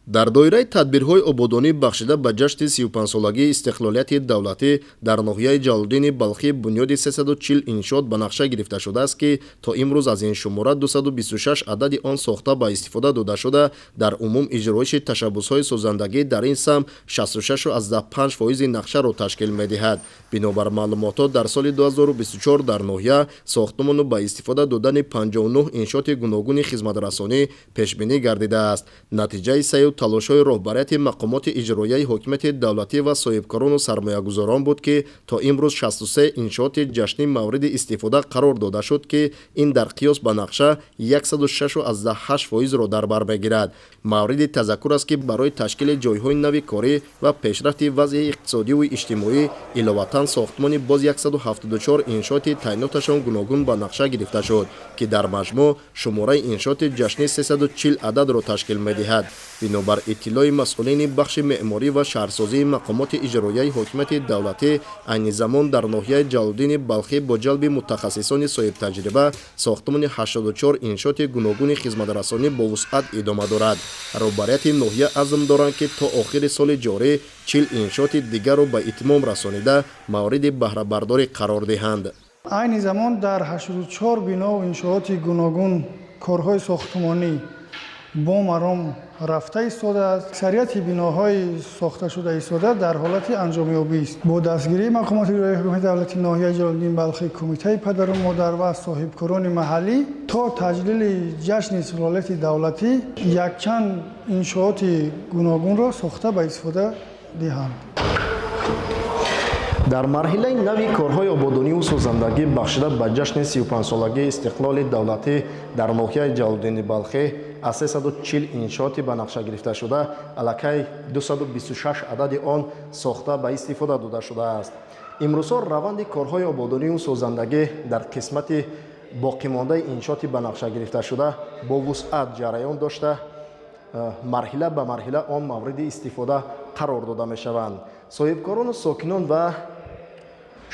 Дар доираи тадбирҳои ободонӣ бахшида ба ҷашни 35-солагии истиқлолияти давлатӣ дар ноҳияи Ҷалолиддини Балхӣ бунёди 340 иншоот ба нақша гирифта шудааст, ки то имрӯз аз ин шумора 226 адади он сохта ба истифода дода шуда, дар умум иҷроиши ташаббусҳои созандагӣ дар ин самт 66,5% нақшаро ташкил медиҳад. Бинобар маълумотҳо, дар соли 2024 дар ноҳия сохтмону ба истифода додани 59 иншооти гуногуни хизматрасонӣ пешбинӣ гардидааст. Натиҷаи саъю талошҳои роҳбарияти мақомоти иҷроияи ҳокимияти давлатӣ ва соҳибкорону сармоягузорон буд, ки то имрӯз 63 иншооти ҷашнӣ мавриди истифода қарор дода шуд, ки ин дар қиёс ба нақша 106,8%-ро дар бар мегирад. Мавриди тазаккур аст, ки барои ташкили ҷойҳои нави корӣ ва пешрафти вазъи иқтисодиву иҷтимоӣ иловатан сохтмони боз 174 иншооти таъиноташон гуногун ба нақша гирифта шуд, ки дар маҷмӯъ шумораи иншооти ҷашнӣ 340 ададро ташкил медиҳад. Бинобар иттилои масъулини бахши меъморӣ ва шаҳрсозии мақомоти иҷроияи ҳокимияти давлатӣ, айни замон дар ноҳияи Ҷалолиддини Балхӣ бо ҷалби мутахассисони соҳибтаҷриба сохтмони 84 иншооти гуногуни хизматрасонӣ бо вусъат идома дорад. Роҳбарияти ноҳия азм доранд, ки то охири соли ҷорӣ 40 иншооти дигарро ба итмом расонида мавриди баҳрабардорӣ қарор диҳанд. Айни замон дар 84 бинову иншооти гуногун корҳои сохтмонӣ бо маром рафта истодааст. Аксарияти биноҳои сохташуда истода дар ҳолати анҷомёбист. Бо дастгирии мақомоти иҷроияи ҳокимияти давлатии ноҳияи Ҷалолиддини Балхӣ, кумитаи падару модар ва соҳибкорони маҳаллӣ то таҷлили ҷашни истиқлолияти давлатӣ якчанд иншооти гуногунро сохта ба истифода диҳанд. Дар марҳилаи нави корҳои ободониву созандагӣ бахшида ба ҷашни 35-солагии истиқлоли давлатӣ дар ноҳияи Ҷалолиддини Балхӣ аз 340 иншооти ба нақша гирифташуда аллакай 226 адади он сохта ба истифода дода шудааст. Имрӯзҳо раванди корҳои ободониву созандагӣ дар қисмати боқимондаи иншооти ба нақша гирифташуда бо вусъат ҷараён дошта, марҳила ба марҳила он мавриди истифода қарор дода мешаванд. Соҳибкорону сокинон ва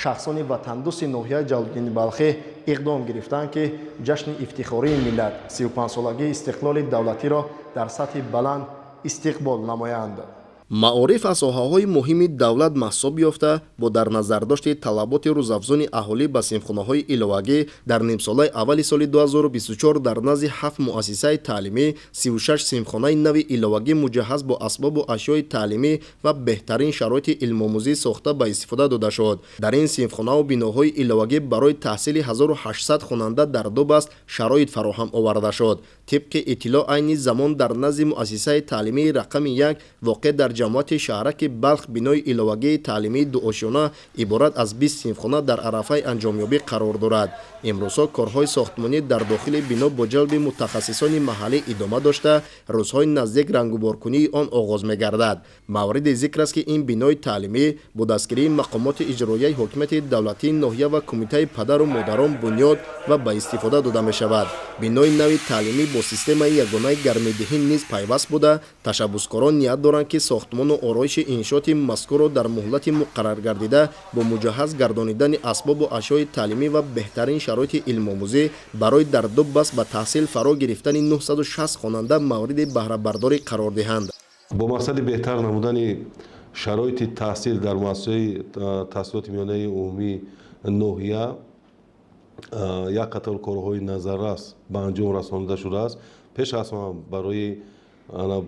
шахсони ватандӯсти ноҳияи Ҷалолиддини Балхӣ иқдом гирифтанд, ки ҷашни ифтихории миллат 35-солагии истиқлоли давлатиро дар сатҳи баланд истиқбол намоянд. Маориф аз соҳаҳои муҳими давлат маҳсуб ёфта, бо дар назардошти талаботи рӯзафзуни аҳолӣ ба синфхонаҳои иловагӣ дар нимсолаи аввали соли 2024 дар назди ҳафт муассисаи таълимӣ 36 синфхонаи нави иловагӣ муҷаҳҳаз бо асбобу ашёи таълимӣ ва беҳтарин шароити илмомӯзӣ сохта ба истифода дода шуд. Дар ин синфхонаву биноҳои иловагӣ барои таҳсили 1800 хонанда дар ду баст шароит фароҳам оварда шуд. Тибқи иттилоъ, айни замон дар назди муассисаи таълимии рақами 1 воқеъ дар ҷамоати шаҳраки Балх бинои иловагии таълимии дуошёна иборат аз 20 синфхона дар арафаи анҷомёбӣ қарор дорад. Имрӯзҳо корҳои сохтмонӣ дар дохили бино бо ҷалби мутахассисони маҳаллӣ идома дошта, рӯзҳои наздик рангуборкунии он оғоз мегардад. Мавриди зикр аст, ки ин бинои таълимӣ бо дастгирии мақомоти иҷроияи ҳокимияти давлатии ноҳия ва кумитаи падару модарон бунёд ва ба истифода дода мешавад. Бинои нави таълимӣ бо системаи ягонаи гармидиҳӣ низ пайваст буда, ташаббускорон ният доранд, ки сохтмону ороиши иншооти мазкурро дар муҳлати муқарраргардида бо муҷаҳҳаз гардонидани асбобу ашёи таълимӣ ва беҳтарин шароити илмомӯзӣ барои дар ду баст ба таҳсил фаро гирифтани 960 хонанда мавриди баҳрабардорӣ қарор диҳанд. Бо мақсади беҳтар намудани шароити таҳсил дар муассисаи таҳсилоти миёнаи умумии ноҳия як қатор корҳои назаррас ба анҷом расонида шудааст. Пеш аз ҳама барои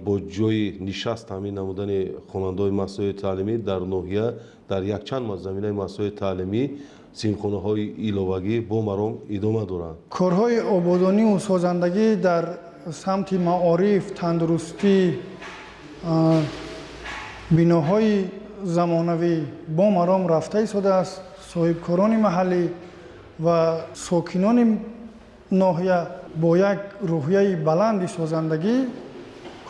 бо ҷои нишаст таъмин намудани хонандаҳои муассисаҳои таълимӣ дар ноҳия дар якчанд заминаи муассисаҳои таълимӣ синфхонаҳои иловагӣ бо маром идома доранд. Корҳои ободониву созандагӣ дар самти маориф, тандурустӣ, биноҳои замонавӣ бо маром рафта истодааст. Соҳибкорони маҳаллӣ ва сокинони ноҳия бо як рӯҳияи баланди созандагӣ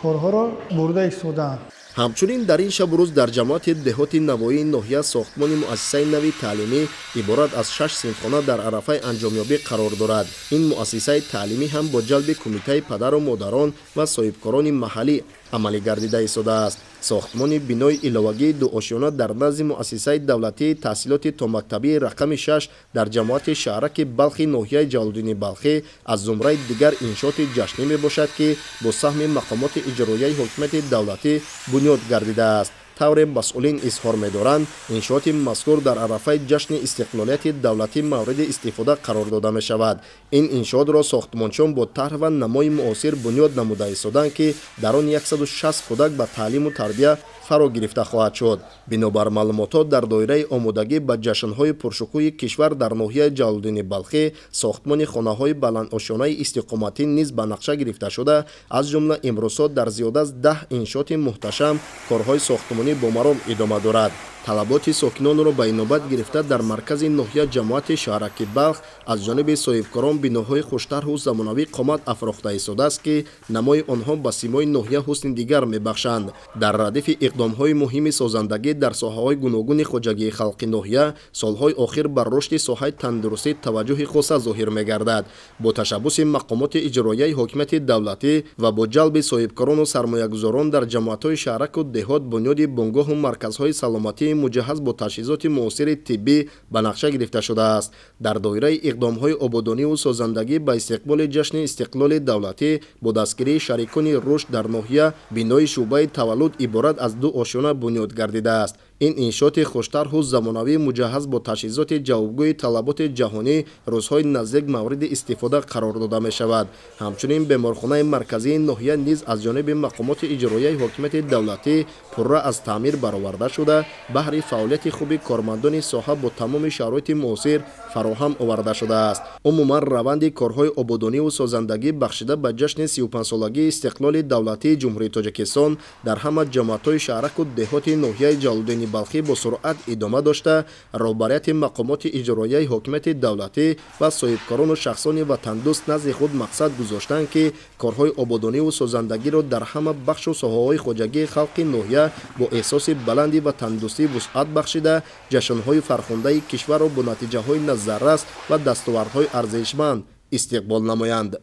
корҳоро бурда истодаанд. Ҳамчунин дар ин шабу рӯз дар ҷамоати деҳоти Навоии ноҳия сохтмони муассисаи нави таълимӣ иборат аз шаш синфхона дар арафаи анҷомёбӣ қарор дорад. Ин муассисаи таълимӣ ҳам бо ҷалби кумитаи падару модарон ва соҳибкорони маҳаллӣ амалӣ гардида истодааст. Сохтмони бинои иловагии дуошёна дар назди муассисаи давлатии таҳсилоти томактабии рақами 6 дар ҷамоати шаҳраки Балхи ноҳияи Ҷалолиддини Балхӣ аз зумраи дигар иншооти ҷашнӣ мебошад, ки бо саҳми мақомоти иҷроияи ҳокимияти давлатӣ бунёд гардидааст. Тавре масъулин изҳор медоранд, иншооти мазкур дар арафаи ҷашни истиқлолияти давлатӣ мавриди истифода қарор дода мешавад. Ин иншоотро сохтмончиён бо тарҳ ва намои муосир бунёд намуда истоданд, ки дар он 160 кӯдак ба таълиму тарбия фаро гирифта хоҳад шуд. Бинобар маълумотҳо, дар доираи омодагӣ ба ҷашнҳои пуршукӯҳи кишвар дар ноҳияи Ҷалолиддини Балхӣ сохтмони хонаҳои баландошёнаи истиқоматӣ низ ба нақша гирифта шуда, аз ҷумла имрӯзҳо дар зиёда аз 10 иншооти муҳташам корҳои сохтмонӣ бо маром идома дорад. Талаботи сокинонро ба инобат гирифта, дар маркази ноҳия ҷамоати шаҳраки Балх аз ҷониби соҳибкорон биноҳои хуштарҳу замонавӣ қомат афрохта истодааст, ки намои онҳо ба симои ноҳия ҳусни дигар мебахшанд. Дар радифи иқдомҳои муҳими созандагӣ дар соҳаҳои гуногуни хоҷагии халқи ноҳия, солҳои охир бар рушди соҳаи тандурустӣ таваҷҷӯҳи хоса зоҳир мегардад. Бо ташаббуси мақомоти иҷроияи ҳокимияти давлатӣ ва бо ҷалби соҳибкорону сармоягузорон дар ҷамоатҳои шаҳраку деҳот бунёди бунгоҳу марказҳои саломатии муҷаҳҳаз бо таҷҳизоти муосири тиббӣ ба нақша гирифта шудааст. Дар доираи иқдомҳои ободониву созандагӣ ба истиқболи ҷашни истиқлоли давлатӣ бо дастгирии шарикони рушд дар ноҳия бинои шӯъбаи таваллуд иборат аз 2 ошёна бунёд гардидааст. Ин иншооти хуштарҳу замонавӣ муҷаҳҳаз бо таҷҳизоти ҷавобгӯи талаботи ҷаҳонӣ рӯзҳои наздик мавриди истифода қарор дода мешавад. Ҳамчунин беморхонаи марказии ноҳия низ аз ҷониби мақомоти иҷроияи ҳокимияти давлатӣ пурра аз таъмир бароварда шуда, баҳри фаъолияти хуби кормандони соҳа бо тамоми шароити муосир фароҳам оварда шудааст. Умуман, раванди корҳои ободониву созандагӣ бахшида ба ҷашни 35-солагии истиқлоли давлатии Ҷумҳурии Тоҷикистон дар ҳама ҷамоатҳои шаҳраку деҳоти ноҳияи Ҷалолиддини Балхӣ бо суръат идома дошта, роҳбарияти мақомоти иҷроияи ҳокимияти давлатӣ ва соҳибкорону шахсони ватандӯст назди худ мақсад гузоштанд, ки корҳои ободониву созандагиро дар ҳама бахшу соҳаҳои хоҷагии халқи ноҳия бо эҳсоси баланди ватандӯстӣ вусъат бахшида, ҷашнҳои фархундаи кишварро бо натиҷаҳои назаррас ва дастовардҳои арзишманд истиқбол намоянд.